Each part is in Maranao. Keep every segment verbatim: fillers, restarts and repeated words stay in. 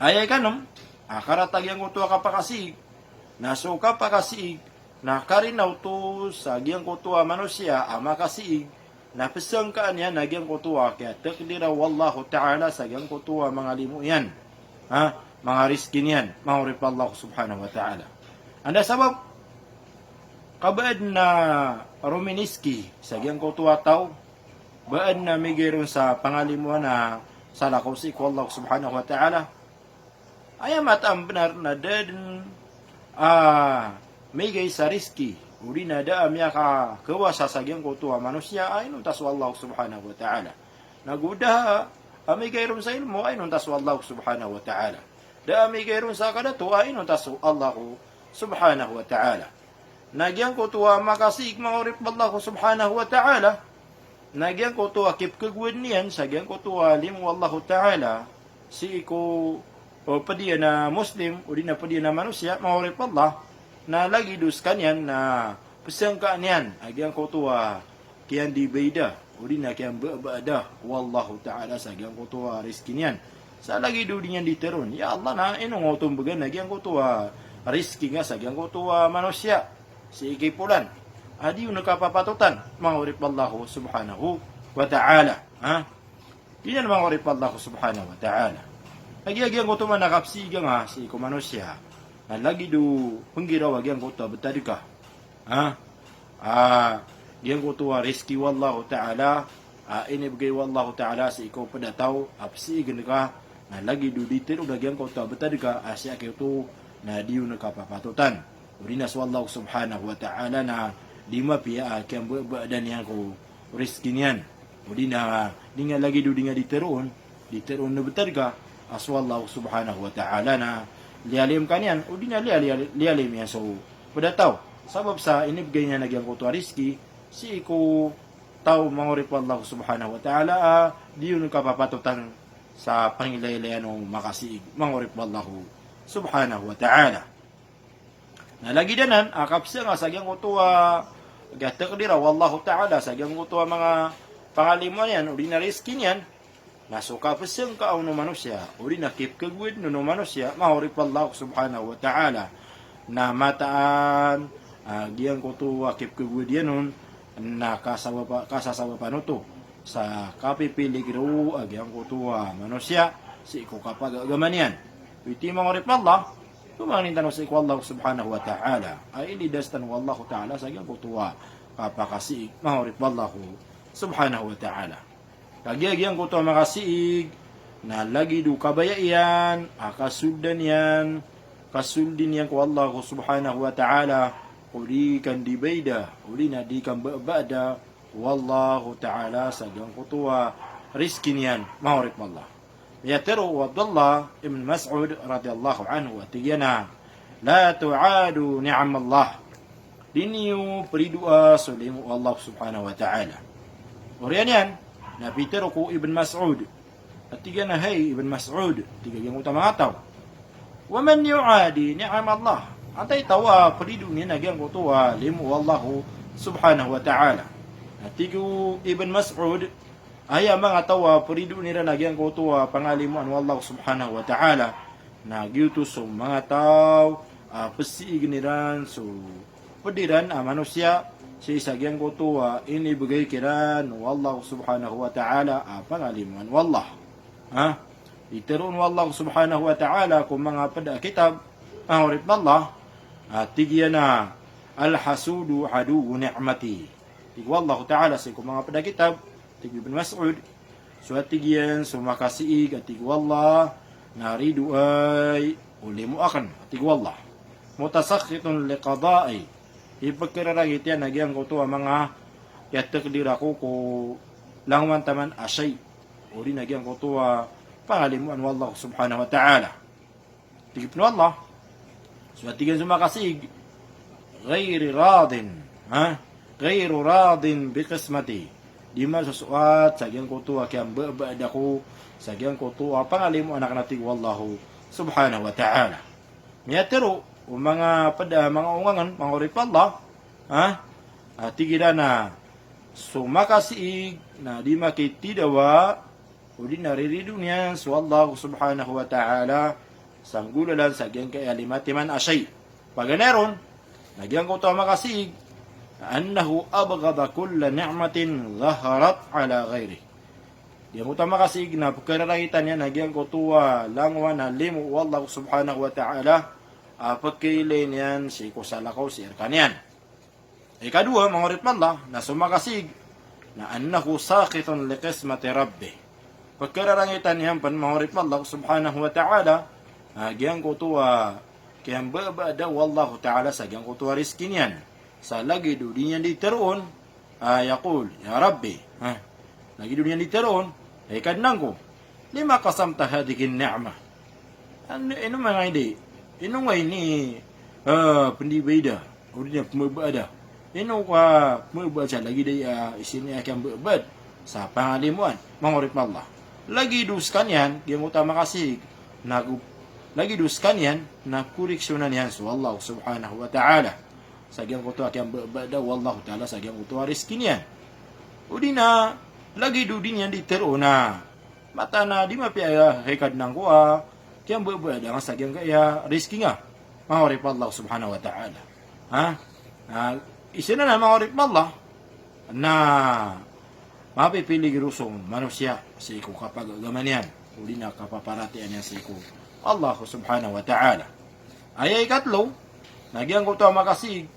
Aya ikanem a karata giyangkoto a kapakasiig, na so kapakasiig na karina oto sa giyangkoto a manosiya a makasiig, na pesangkaan iyan a giyangkoto a kiyatakdira o Allahu Ta'ala sa giyangkoto a manga limo iyan, ha, manga rizki niyan, manga oripen o Allah Subhanahu wa Ta'ala. Anda sabap ka ba aden a rominiski sa giyangkoto a taw, ba aden a migay ron sa pangalimoan a salakaw sii ko Allah Subhanahu wa Ta'ala. Aya mataan a benar na da den a migay sa rizki, odi na da a miyakakawasa sa giyangkoto a manosiya a inonta so Allah Subhanahu wa Ta'ala. Na go da a migay ron sa ilmo a inonta so Allah Subhanahu wa Ta'ala. Da a migay ron sa kadato a inonta so Allah Subhanahu wa Ta'ala. Na giyangkoto a makasiig, manga oripen o Allah Subhanahu wa Ta'ala, na giyangkoto a kipkagowad niyan sa giyangkoto a limo o Allahu Ta'ala, sii ko, o, ped iyan a Muslim, odi na ped iyan a manosiya, manga oripen o Allah, na lagid o sekaniyan na pesangkaan iyan a giyangkoto a kiyandibayda, odi na kiyambabaada o Allahu Ta'ala sa giyangkoto a rizki niyan. Sa lagid o di niyan di teroon, "Ya Allah, na ino nga oto mbegan a giyangkoto a rizki nga sa giyangkoto a manosiya, sii ki polan, a di on kapapatotan, manga oripen o Allah Subhanahu wa Ta'ala." Ha? Di niyan, manga oripen o Allah Subhanahu wa Ta'ala. Lagid a giyangkoto man a kapsiiga nga sii ko manosiya, na lagid o penggiraw a giyangkoto a betad ka. Ha? A giyangkoto a rizki o Allahu Ta'ala a inibegay o Allahu Ta'ala sii ko ped a taw a pesiigen ka, na lagid o di teroon a giyangkoto a betad ka a sii ko oto na di on kapapatotan. Odi na so Allah Subhanahu wa Ta'ala na di mapiya a kiyambabaadan iyan ko rizki niyan. Odi na di nga lagid o di nga di teroon, di teroon a betad ka, a so Allah Subhanahu wa Ta'ala na liyalim ka niyan, odi na liya-, liya-, liyalim iyan so ped a taw. Sabap sa inibegay niyan a giyangkoto a rizki sii ko taw, manga oripen o Allah Subhanahu wa Ta'ala, a di on kapapatotan sa pangilaylayan o makasiig, manga oripen o Allah Subhanahu wa Ta'ala. Na lagid anan a kapesanga sa giyangkoto a katakdira o Allahu Ta'ala sa giyangkoto a manga pangalimoan iyan, odi na rizki niyan, na so kapesangka o manosiya, odi na kipkagowad o manosiya, manga oripen o Allah Subhanahu wa Ta'ala, na mataan a giyangkoto a kipkagowad iyan on na kasabapa-, kasasabapan oto sa kapipilig roo a giyangkoto a manosiya sii ko kapagagama niyan. Iti, manga oripen o Allah, tomangan tano sii ko Allah Subhanahu wa Ta'ala a ilidas tano o Allah Ta'ala sa giyangkoto a kapakasiig, manga oripen o Allah Subhanahu wa Ta'ala. Kagiya giyangkoto a makasiig na lagid o kabaya iyan a kasoldan iyan, kasoldi niyan ko Allah Subhanahu wa Ta'ala, ko di kandibayda, odi na di kambabaada o Allahu Ta'ala sa giyangkoto a rizki niyan, manga oripen o Allah. Miyatero o Abdullah ibn Mas'ud radiyallahu anhu a tig iyan a, "La tu'adu ni'amallah." Di niyo peridoa so limo o Allah Subhanahu wa Ta'ala. Oriyan iyan na pitero ko Ibn Mas'ud a tig iyan a, "Hay Ibn Mas'ud," tig a giyangkoto a manga taw, "wa man yu'adi ni'amallah?" Antai taw a peridoon iyan a giyangkoto a limo o Allah Subhanahu wa Ta'ala? Na tig o Ibn Mas'ud, aya manga taw a peridoon iran a giyangkoto a pangalimoan o Allah Subhanahu wa Ta'ala, na giyoto so manga taw a pesiigen iran so ped iran a manosiya sii sa giyangkoto a inibegay kiran o Allah Subhanahu wa Ta'ala a pangalimoan o Allah. Ha? Iteroon o Allah Subhanahu wa Ta'ala ko manga ped a kitab, manga oripen o Allah, a tig iyan a, "Al-hasudu aduwwu ni'mati." Tig o Allah Ta'ala sii ko manga ped a kitab, tig o Ibn Mas'ud, so a tig iyan so makasiig a tig o Allah na ridoay o limo aken, a tig o Allah. "Mutasakhitun liqada'i." Ipekerarangit iyan a giyangkoto a manga kiyatakdir ako ko langowan taman a shay, odi na giyangkoto a pangalimoan o Allah Subhanahu wa Ta'ala. Tig iyan o Allah, so a tig iyan so makasiig, "Ghayri radin, ha? Ghayru radin bi qismati." Di masosoat sa giyangkoto a kiyambabaad ako sa giyangkoto a pangalimoan aken, a tig o Allah Subhanahu wa Ta'ala. Miyatero o manga ped a manga ongangen, manga oripen o Allah, ha? A tig iran a so makasiig na di makitidawa odi na riridoon iyan so Allah subhanahu wa ta'ala sa nggolalan sa giyangkaya lima timan a shay'. Paganay ron, na giyangkoto a makasiig, annahu abghada kulla ni'matin zaharat ala ghayrih. Giyangkoto a makasiig na pkhararangitan iyan a giyangkoto a langowan a limo o Allah subhanahu wa ta'ala a pkhailay niyan sii ko salakaw sii rkaniyan. Ikadowa, manga oripn o Allah, na so makasiig na annahu sakhitun li qismati rabbih. Pkhararangitan iyan pn, manga oripn o Allah subhanahu wa ta'ala, a giyangkoto a kiyambabada o Allah ta'ala sa giyangkoto a rizki niyan. Sa lagid o di niyan di tharoon, a yaqul, "Ya Rabbi," ha? Lagid o di niyan di tharoon, "Hay Kadnan ko, lima qasamta hadhihi ni'mah?" Ano, ino manga idi? Ino nga ini, ah, pndibaida, odi na pmbabada? Ino ka pmbabada sa lagid a, ah, isin a kiyambabad sa pangalimoan, manga oripn o Allah? Lagid o skaniyan, giyangkoto a makasiig, na go-, lagid o skaniyan, na koreksyonan iyan so Allah subhanahu wa ta'ala sa giyangkoto a kiyambabada o Allah ta'ala sa giyangkoto a rizki niyan. Odi na lagid o di niyan di tharoon a mataan a di mapiya, hay Kadnan ko, a kiyambabada nga sa giyangkaya rizki nga, manga oripn o Allah subhanahu wa ta'ala. Ha? Na, isin anan, manga oripn o Allah, na mapipiligro so manosiya sii ko kapagagama niyan, odi na kapaparatiyaya niyan sii ko Allah subhanahu wa ta'ala. Aya ikatlo, na giyangkoto a makasiig,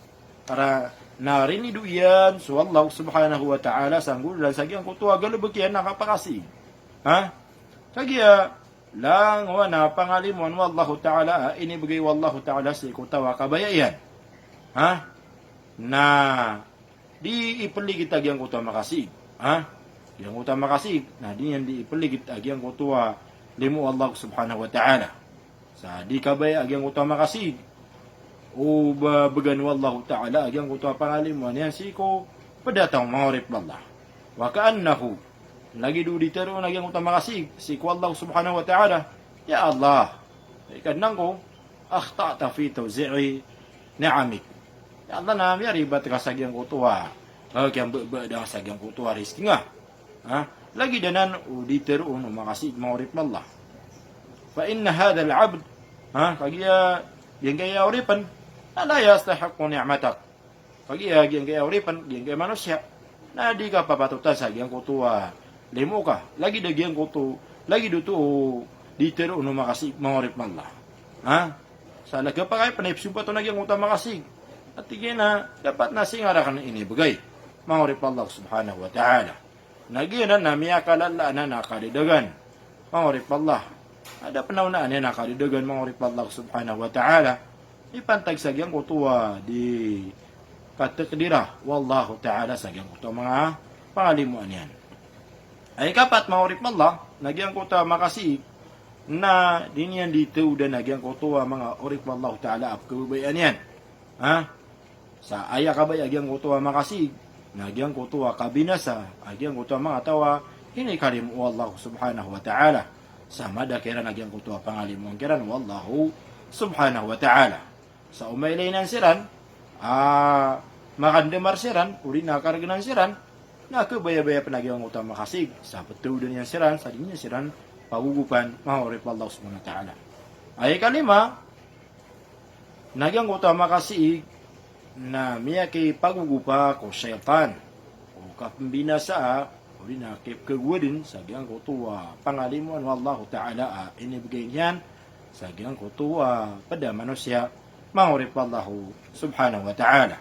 para na rinido iyan so Allah subhanahu wa ta'ala sa nggolalan sa giyangkoto a galbk iyan a kapakasiig. Ha? Kagiya langowan a pangalimoan o Allah ta'ala a inibgay o Allah ta'ala sii ko taw a kabaya iyan. Ha? Na di ipligit a giyangkoto a makasiig. Ha? Giyangkoto a makasiig, na di niyan di ipligit a giyangkoto a limo o Allah subhanahu wa ta'ala. Sa di kabaya a giyangkoto a makasiig o ba-, bgan o Allah ta'ala a giyangkoto a pangalimoan iyan sii ko pd a taw, manga oripn o Allah. Wa ka'annahu, lagid o di tharoon a giyangkoto a makasiig sii ko Allah subhanahu wa ta'ala, "Ya Allah, hay Kadnan ko, akhta'ta fi tawzi'i ni'amik." Ya Allah, na miyaribat ka sa giyangkoto a, ah, kiyambabada nga sa giyangkoto a rizki nga. Ha? Lagid anan o di tharoon o makasiig, manga oripn o Allah. Fa inna hadhal abd, ha, kagiya giyangkaya oripn, la yastahiqqu ni'matak. Kagiya giyangkaya oripn, giyangkaya manosiya, na di kapapatotan sa giyangkoto a limo ka. Lagid a giyangkoto, lagid oto o di tharoon o makasiig, manga oripn o Allah. Ha? Sa lagid a pakay pn a ipsompatan a giyangkoto a makasiig. Ati giyanan, dapat na sii nga rakn inibgay, manga oripn o Allah subhanahu wa ta'ala. Na giyanan na miyakalala anan a kadadagan, manga oripn o Allah. Adn a pnawnaan iyan a kadadagan, manga oripn o Allah subhanahu wa ta'ala, ipantag sa giyangkoto a di katakdira o Allah ta'ala sa giyangkoto a manga pangalimoan iyan. Aya ikapat, manga oripn o Allah, na giyangkoto a makasiig na di niyan di tharoon a giyangkoto a manga oripn o Allah ta'ala a pkhababayaan iyan. Ha? Sa aya kabaya a giyangkoto a makasiig, na giyangkoto a kabinasa a giyangkoto a manga taw a inikalimo o Allah subhanahu wa ta'ala. Sa mada kiran a giyangkoto a pangalimoan kiran o Allah subhanahu wa ta'ala. Sa o mailay niyan siran a makandamar siran, odi na kargnan siran, na kabayabaya pn a giyangkoto a makasiig sa ptharoon iyan siran, sa di niyan siran pagogopan, manga oripn o Allah subhanahu wa ta'ala. Aya ikalima, na giyangkoto a makasiig na miyakipagogopa ko shaytan, o kapmbinasa, odi na kipkhagowa dn sa giyangkoto a pangalimoan o Allah ta'ala a inibgay niyan sa giyangkoto a pd a manosiya, manga oripn o Allah subhanahu wa ta'ala.